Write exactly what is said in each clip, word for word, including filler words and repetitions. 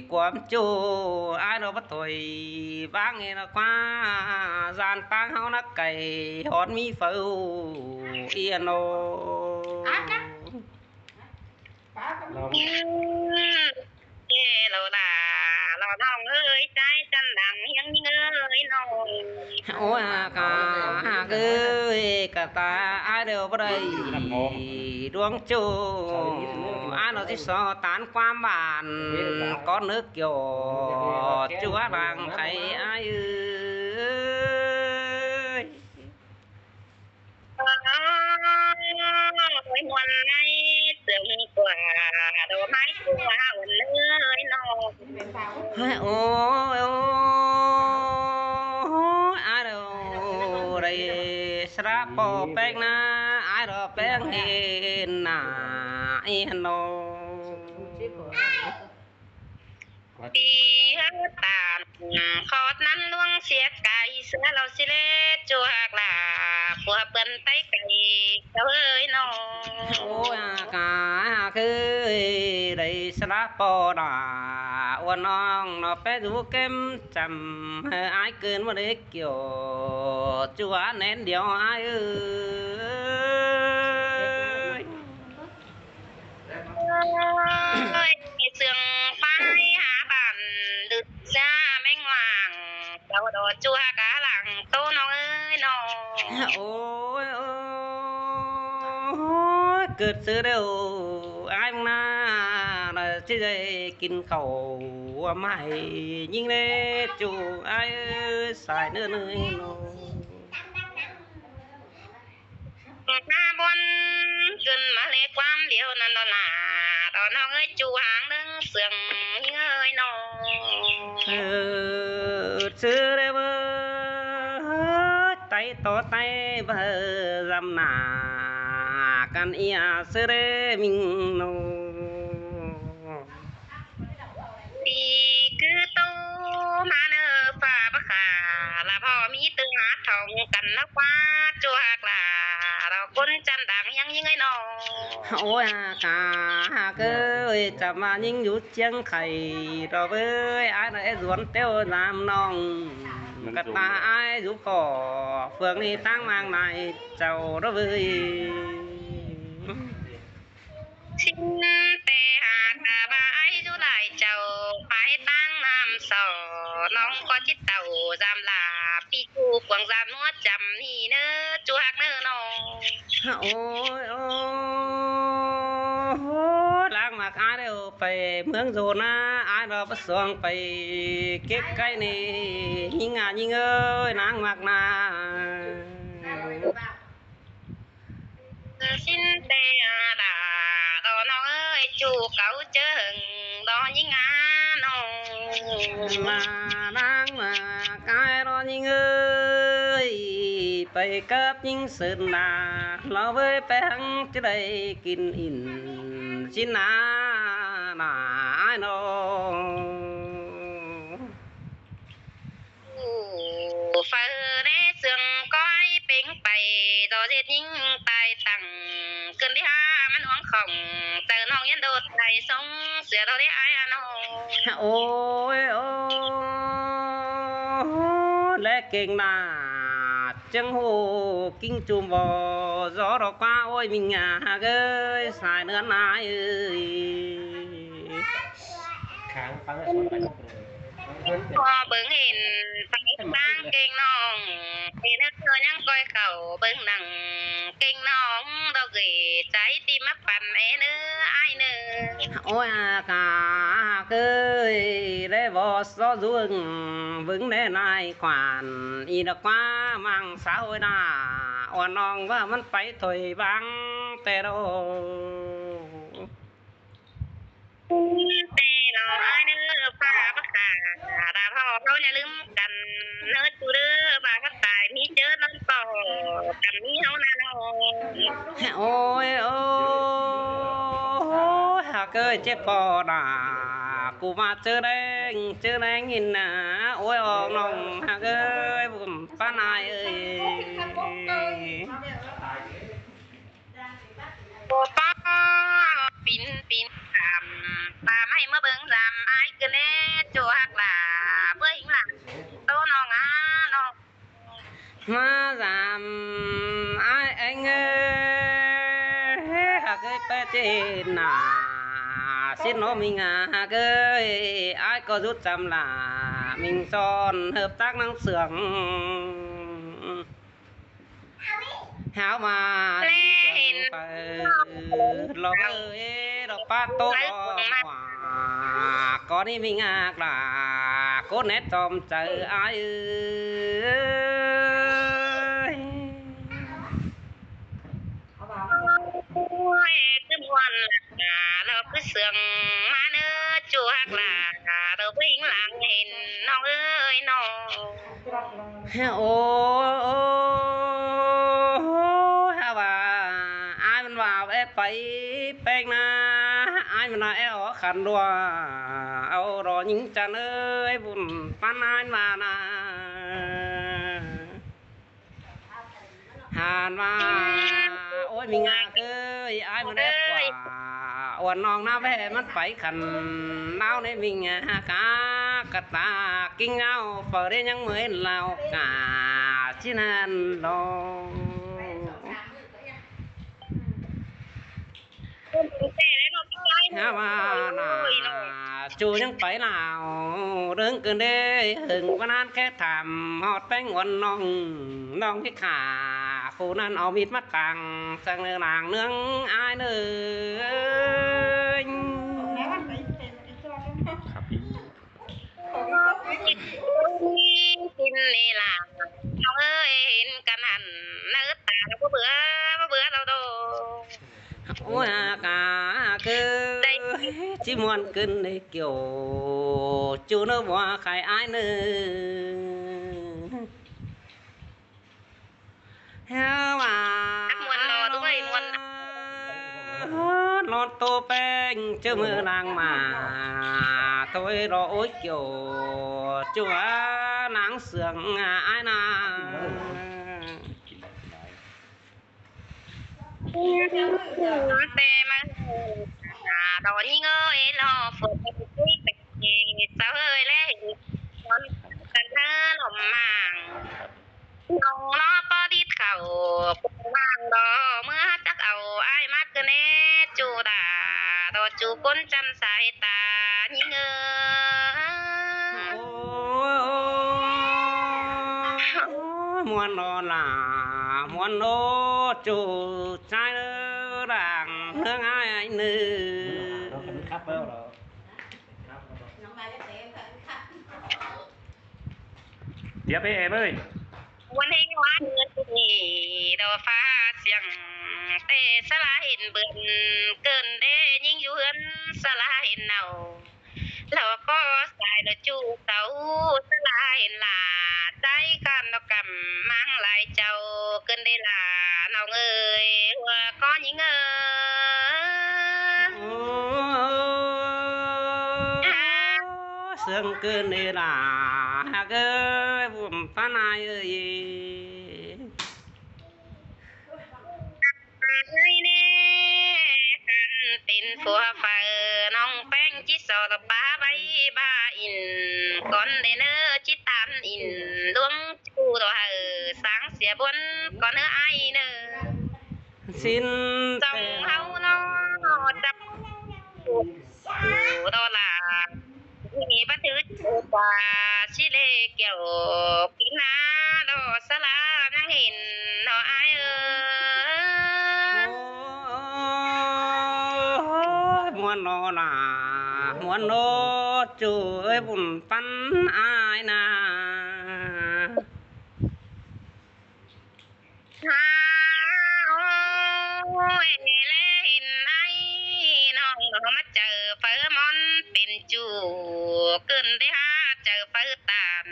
ꞌquám ꞌchu ải ꞌnọ báu thôi, bang ꞌnị ꞌnọ ꞌquá, ꞌdan ꞌtáng ꞌháu ꞌnặn cai, ꞌhọt ꞌmí phaư ꞌnị ꞌnọ. Ơ, ꞌchí ꞌlẹo đa, ꞌlẹo ꞌnọng ơi, ꞌchái ꞌchăn đang ꞌhiếng ꞌnhính ơi ꞌnọng. Ôi, ꞌhặc ꞌhặc ơi, ꞌcọ ta ải ꞌnọ báu đảy ꞌluống ꞌchu, ải ꞌnọ ꞌchí so tán ꞌquám bản, ꞌcốn ꞌnớ kiẻo ꞌchu ꞌhặc đang khay ải ơi. Ôi, muôn ꞌnị, sương ꞌquá, đu ꞌmái ꞌchu ꞌhặc ơi ꞌnọng. Ôi, ôi, ôi, ải ꞌnọ đảy sá ꞌpo ꞌpéng ꞌnạ, ải ꞌnọ ꞌpéng hên ꞌnạ, ꞌnị ꞌnọ. ꞌPi ꞌhướn ta khót ꞌnặn ꞌluống sia cai, ꞌsứa ꞌlẹo ꞌsứ ꞌlế ꞌchu ꞌhặc đa, pua pưn ꞌtếng cai ꞌchưa ơi ꞌnọng. Ôi, ꞌhặc ꞌhặc ơi, đảy sá ꞌpo đa, ꞌuôn ꞌnọng ꞌnọ ꞌpéng dú kém chăm, ꞌhứ ải ꞌcứn ꞌmá đảy kiẻo ꞌchu ꞌnén điêu ải ơi. Ôi, sương ꞌphái hả bản đứt da ꞌmếng hoang, sau đó ꞌchu ꞌhặc ꞌhặc lăng ꞌtố ꞌnọng ơi ꞌnọng. Ôi, ôi, cướt ꞌsứ điêu ải ꞌmá ꞌnạ, ꞌnạ ꞌchí đảy kin khảu ꞌmá ꞌhại ꞌnhính ꞌlế ꞌchu ải ơi, sai ꞌnớ ꞌnớ ꞌnọng. ꞌMá bón ꞌcứn ꞌmá ꞌlế ꞌquám điêu ꞌnặn ꞌnọ ꞌlạ, ꞌtố ꞌnọng ơi, ꞌchu ꞌhặc ꞌnưng sương ꞌnhính ơi ꞌnọng. Ơ, ꞌsứ ꞌlế báu, ꞌtếng ꞌto ꞌtếng báu dăm ꞌnạ, căn ꞌnị ꞌsứ ꞌlế ꞌminh ꞌnọng. ꞌPi ꞌcứ ꞌtố ꞌmá ꞌnớ ꞌphạ báu khả, ꞌlạ ꞌpọ ꞌmí ꞌtứ hả thỏng căn ꞌnạ ꞌquá, ꞌchu ꞌhặc đa, ꞌlẹo ꞌcốn ꞌchăn đang ꞌhiếng ꞌnhính ơi ꞌnọng. Ôi, ꞌhặc ꞌhặc ơi, chăm ꞌmá ꞌnhính dú ꞌchiếng khay ꞌnọ ꞌvới, ải ꞌnọ é duôn ꞌtẹo ꞌnặm ꞌnọng. ꞌCọ ta ải dú khỏ phượng ꞌnị ꞌtáng ꞌmáng nai chảu ꞌnọ ꞌvới. ꞌSịn ꞌtẹ hả ta ꞌva ải dú lai chảu, ải ꞌtáng ꞌnặm so, ꞌnọng ꞌcọ ꞌchí tảu dăm ꞌlạ, ꞌpi ꞌchu cuông dăm ꞌmúa chăm ꞌnị ꞌnớ, ꞌchu ꞌhặc ꞌnớ ꞌnọng. Ôi, ôi, ôi, ꞌláng ꞌmặc ải ꞌlẹo pay ꞌmướng dôn ꞌnạ, ải ꞌnọ báu sương pay kếp cáy ꞌnị, ꞌnhính ꞌnạ, ꞌnhính ơi, ꞌláng ꞌmặc ꞌnạ. ꞌSịn ꞌtẹ đa, ꞌtố ꞌnọng ơi, ꞌchu cáu ꞌchớ hưng ꞌtố ꞌnhính ꞌnạ ꞌnọng. ꞌLạ ꞌláng ꞌmặc ải ꞌnọ ꞌnhính ơi, pay cắp ꞌnhính sưn ꞌnạ, ꞌlẹo ꞌvới ꞌpéng ꞌchí đảy kin ỉn ꞌsịn ꞌnạ, ꞌnạ ải ꞌnọ. Ú, phaư ꞌnê sương ꞌcói pêng pay, ꞌdọ ꞌdệt ꞌnhính tai tẳng, ꞌcứn đi hả ꞌmắn uống khỏng, chaư ꞌnọng ꞌnhắng đốt tai sống, sia ꞌtố đi ải ꞌnọ. Ôi, ôi, ꞌlé king ꞌnạ, ꞌchương ꞌhụ king chum bò, gió đó ꞌquá, ôi, ꞌminh ꞌhặc ơi, sai ꞌnớ ꞌnạ ải ơi. Kháng pắng ꞌsốn pay ꞌnọng. ꞌCọ bớng hên pay ꞌtáng king ꞌnọng, ên ꞌnớ ꞌchớ ꞌnhắng ꞌcoi khảu bớng nẳng king ꞌnọng, ꞌdọ gửi trái tim ắp păn ên ꞌnớ ải ꞌnớ. Ôi, ꞌhặc ꞌhặc ơi, đảy bók so dươn, bớng đảy nai khoản, ꞌnị ꞌnạ ꞌquá ꞌmăng xã hội ꞌnạ, ꞌuôn ꞌnọng ꞌva ꞌmắn pay thôi bang ꞌtẹ đó. ꞌTẹ ꞌlẹo ải ꞌnớ ꞌphạ báu khả, ta ꞌpọ ꞌháu ꞌnhá ꞌlứm căn ꞌnớ ꞌchu ꞌlớ, ꞌva khắp tai ꞌmí ꞌchớ ꞌnón ꞌpọ căn ꞌmí ꞌháu ꞌnạ ꞌnọng. Ôi, ôi, ꞌhặc ơi, ꞌchớ ꞌpọ đa, ꞌcú ꞌva ꞌchớ ꞌlẹng, ꞌchớ ꞌlẹng ꞌnị ꞌnạ, ôi, ꞌnọng ꞌnọng ꞌhặc ơi, bum ꞌpá nai ơi. Ôi, ꞌpọ, pin, pin, ꞌkhắm, ꞌpá ꞌmạy ꞌmá bớng dăm ải ꞌcọ ꞌnị, ꞌchu ꞌhặc lả, báu ꞌhịnh lả, ꞌtố ꞌnọng ꞌnạ, ꞌnọng. ꞌMá dăm ải ꞌéng ới, ꞌhặc ới ꞌpẹ ꞌchị ꞌnạ, ꞌsịn ꞌnớ ꞌmí ꞌhặc ới, ải ꞌcọ dút dăm lả, ꞌmí son hợp tác năng xưởng. Háo ꞌmá ꞌlé ꞌhịn pay, lo báu ới, lo ꞌpá ꞌtố lo ꞌquá, ꞌcọ ꞌnị ꞌmí ꞌhặc lả, ꞌcốn nét chom chaư ải ới. Ôi, ꞌcứ ꞌmuôn lả, lo ꞌcứ sương ꞌmá ꞌnớ, ꞌchu ꞌhặc lả, lo báu ꞌhịnh lả ꞌhịn, ꞌnọng ới, ꞌnọng. Ôi, ôi, ôi, hả bà, ải ꞌmắn ꞌva é pay ꞌpéng ꞌnạ, ải ꞌmắn ꞌva é ók khăn ꞌlua, au ꞌlọ ꞌnhính chăn ới, bun ꞌpắn ải ꞌmắn ꞌva ꞌnạ. Hăn ꞌva, ôi, ꞌmí ꞌhặc ới, ải ꞌmắn é ꞌquá, uôn ꞌnọng ꞌnạ ꞌvẹ ꞌmắn pay khăn ꞌnáo ꞌnị ꞌmí ꞌhặc cá, cá ta ꞌkính ꞌnáo, phaư đảy ꞌnhắng ꞌmới ꞌlẹo cá, ꞌchí ꞌnặn ꞌlọ. Hả bà ꞌnạ, ꞌchu ꞌnhắng pay ꞌlẹo, đớng ꞌcứn đê, ꞌhưng ꞌquá ꞌnặn khék tham, ꞌhọt ꞌpéng uôn ꞌnọng, ꞌnọng ꞌhịt khả, phủ ꞌnặn au mít ꞌmá tẳng, săng ꞌnớ lăng ꞌnướng ải ꞌnớ. ꞌChí ꞌnị lả, ꞌnọng ới, ꞌhịn căn hẳn, ꞌnớ ta ꞌlạ báu bưa, báu bưa ꞌlẹo ꞌtố. Ôi, ꞌhặc cá, ꞌcứ ꞌchí ꞌmuôn ꞌcứn ꞌnị kiẻo, ꞌchu ꞌnớ ꞌva khai ải ꞌnớ. Hả bà, ꞌmuôn ꞌlọ ꞌtố ơi, ꞌmuôn. Lón ꞌtố ꞌpéng ꞌchớ ꞌmự lăng ꞌmá, thôi ꞌlọ ối kiẻo, ꞌchu ꞌnáng sương ải ꞌnạ. Té ꞌmá, ꞌlọ ꞌnhính ới, ꞌlọ phủ ꞌpéng ꞌchí pay, sáư ới ꞌlé, ꞌcốn căn ꞌnớ ꞌlọm ꞌmáng. ꞌNọng ꞌlọ ꞌpó đít khảu, phủ ꞌmáng ꞌlọ, ꞌmưa chắc au ải ꞌmá ꞌcứn ꞌnị, ꞌchu đa, ꞌlọ ꞌchu ꞌcốn chăn sai ta, ꞌnhính ới. Ôi, ôi, ôi, ꞌmuôn ꞌnớ lả, ꞌmuôn ꞌnớ ꞌchu, ꞌchái ꞌnớ lăng ꞌnướng ải ꞌnớ. Tiếp đi em ơi. Ôn ꞌhêng ꞌva ꞌnưng ꞌnị, ꞌlọ ꞌphạ siêng, té sá ꞌlạ hên bươn, ꞌcứn đê ꞌnhính dú ꞌhướn, sá ꞌlạ hên nảu. ꞌLọ ꞌcọ sai ꞌlọ ꞌchu tảu, sá ꞌlạ hên lả, ꞌchái căn ꞌlọ căm ꞌmáng lai chảu, ꞌcứn đê lả ꞌnọng ới, ꞌhua ꞌcọ ꞌnhính ới. Ôi, sương ꞌcứn đê lả, ꞌhặc ới, bum ꞌpắn ải ới. Ải ꞌnị, căn pên phua phaư, ꞌnọng ꞌpéng ꞌchí so ꞌlọ ꞌpá ꞌvạy ꞌva in, ꞌcốn đê ꞌnớ ꞌchí tán in, ꞌluống ꞌchu ꞌlọ hảư, sáng sia ꞌbuôn ꞌcốn ꞌnớ ải ꞌnớ. Xin song ꞌtẹ ꞌháu ꞌnọ, chắp ꞌchu đó là ꞌmí bát thứ ꞌchu ta ꞌchí lê kiẻo kính ná đó sá ꞌlạ ꞌnhắng hên ꞌnọ ải ới. Ôi, ꞌmuôn ꞌnớ lả, ꞌmuôn ꞌnớ ꞌchu ới, bun ꞌpắn ải ꞌnạ. Hả, ôi, ꞌlé hên ải ꞌnọng ꞌnọ ꞌmá chaư phaư ꞌmón pên ꞌchu, ꞌcứn đê hả chaư phaư tản.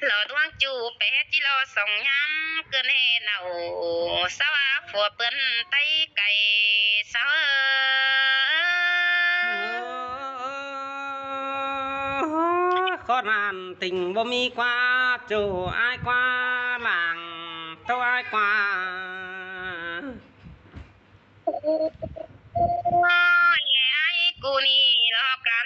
Lỏ ꞌluống ꞌchu pét ꞌchí lo song ꞌnhám, ꞌcứn hên nảu, sá ꞌva phua ꞌpươn ꞌTáy cay sáo ới. Khót ꞌnặn tỉnh báu ꞌmí ꞌquá, ꞌchu ải ꞌquá lăng, ꞌtố ải ꞌquá. Ôi, ải cu ꞌnị lo cán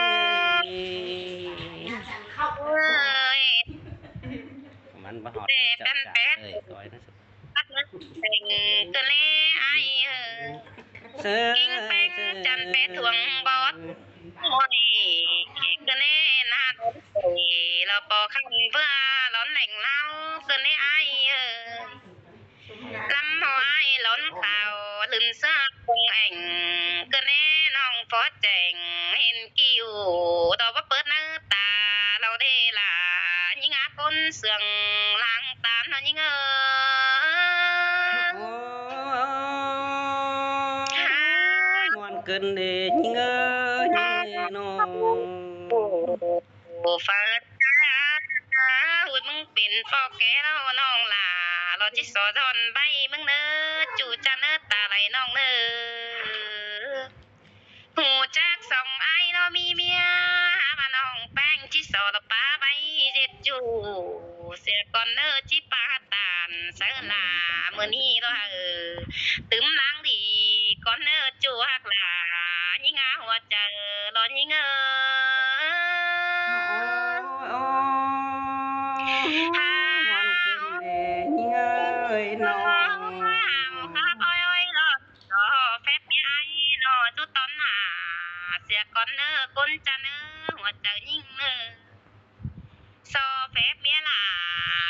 ơi. Mắn bá họt. Để cho bắn chả pét. Ơi, coi nó. Bắt nó thành cơn lễ ai ơi. Kinh phanh chăn pét thuồng bọt. Ôi, cơn lễ na đón. Lo po khăn vơ lón lẻng lao cơn lễ ai ơi. Lắm hò ai lón khảo lưm xưa cùng ảnh. Cơn lễ nong phó chèng hên kiu. Đó bắp bớt nơ ta lo đê là những á con sương lang tan nó những ơi. Ôi, ngoan cơn lễ những ơi, những ơi nó. Ủa, Phật à, ui, mưng pên pho ké lo nong là, lo chít so giòn bay mưng nơ, chu chăn nơ, ta lai nong nơ. Hù chắc song ai lo mi mía, hả mà nong pang chít so lo pa bay, dệt chu, xe con nơ, chít pa tàn, sớ là, mưa ni lo hờ, tứm láng đi, con nơ, chu hạc là, những á hùa Chớ lo những ơi. Ôi, ôi, ôi, hao, ngoan cơn lễ những ơi nó. Hao, hao, khắp ôi, ôi, lo, lo, phép mi ai, lo, chú tón hả, xe con nơ, con cha nơ, hùa Chớ những nơ. So phép mía là,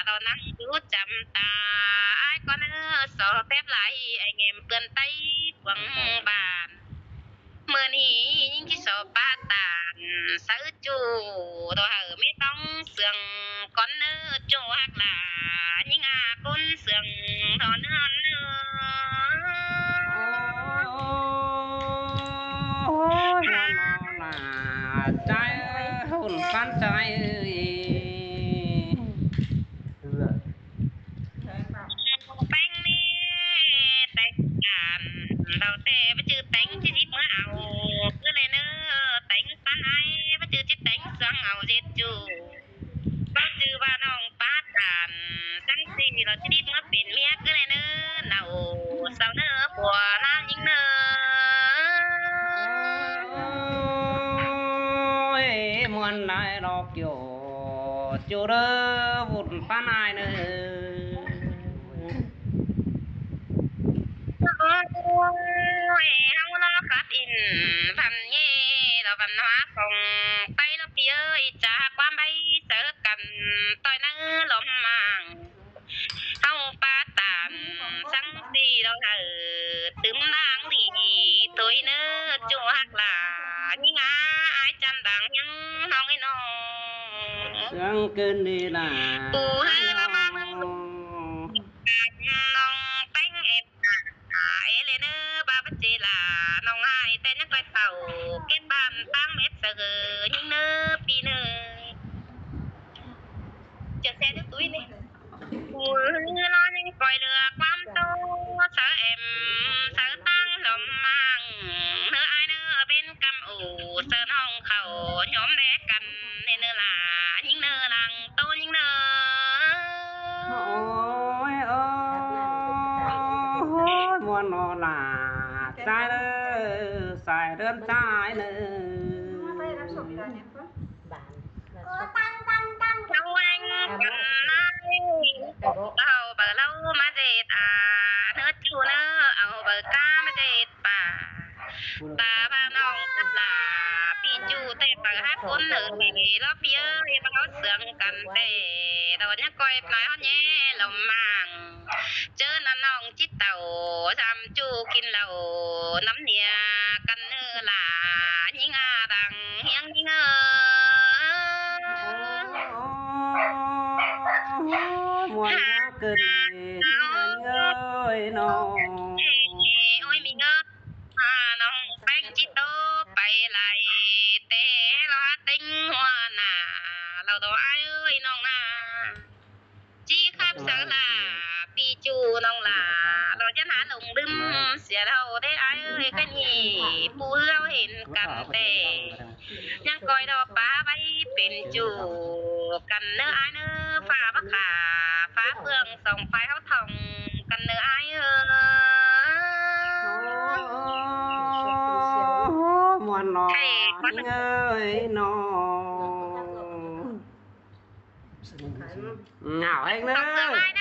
lo năng chú chăm ta, ai con nơ, so phép lại, anh em cơn tay, quảng bàn. Mưa ni những cái so pa tàn, sáu chu, đó hở mê tông sương, con nơ chu hạc là, những à con sương, đó nơ nơ. Ôi, nó là trai hôn pán trai ơi. Peng ni, teng kan, đau tê, bác chư teng, chứ dịp mưa ảo, cứ lên nữa, teng tan ai, bác chư chứ teng, sang ảo, dệt chu. Bác chư ba nong, pát đàn, sang si, lo, chứ dịp mưa pin, mía, cứ lên nữa, nào, sao nữa, bùa, na, những nữa. Ôi, muôn ai lo kiểu, chu đơ, vụt pán ai nữa. Ôi, hăng lo khắp in, văn nhé, lo văn hóa phòng, tay lo bia, ý cha, quán bay, sớ cắn, tôi nắng lom mang. Hâu pa tàn, săng si lo hở, tứm nang đi, tôi nơ, chu hạc là, những á, ai chăn đang nhăng, nong ấy nong. Săng cơn đi là, bù hư lo mang, nong, teng em, à, ê lê nơ, ba bát chê là, nong ai, tên nhắc coi phao, kết bạn, tăng mét sơ gơ, những nơ, pi nơ. Chở xe nước túi đi. Ui, lo những coi lừa, quán tô, sớ em, sớ tăng lom mang, nơ ai nơ, bên căm ủ, sớ nong khẩu, nhóm đé cắn, nên nơ là, những nơ lăng, tô những nơ. Ôi, ôi, ôi, muôn nó là, sai lơ, sai đơn sai lơ. Cháu anh cắn nai, áo bờ lâu mà dệt à, nơ chu nơ, áo bờ cá mà dệt bà. Bà bà nong cắt là, pi chu tê bờ hát cuốn nở thì lo pi ơi, bao sướng cắn tê, đâu nhá coi nói hót nhé, lòng mang. Chớ nó nong chít tàu, dăm chu kin lầu, nắm nia cắn nơ là, những à đằng hiếng những ơ. Muôn hoa cơn ơi nó. Ôi, mình ơi, à, nong bánh chít tô, bay lại, tê Sáo lả, phi ꞌchu ꞌnọng lả, lo ꞌchớ hả ꞌlống ꞌlứm, sia ꞌlẹo đé ai ơi, ꞌcọ ꞌnị, ꞌpú ꞌhướn hên căn ꞌtẹ. ꞌNhắng ꞌcoi đo pá ꞌvạy pên ꞌchu căn ꞌnớ ai ꞌnớ, phả ꞌmá khả, phả ꞌpương song phái ꞌháu thong căn ꞌnớ ai ơi. ꞌMuôn ꞌnọ, ꞌhê, ꞌnhính ơi ꞌnọ. Ngảo ꞌhêng ꞌnớ.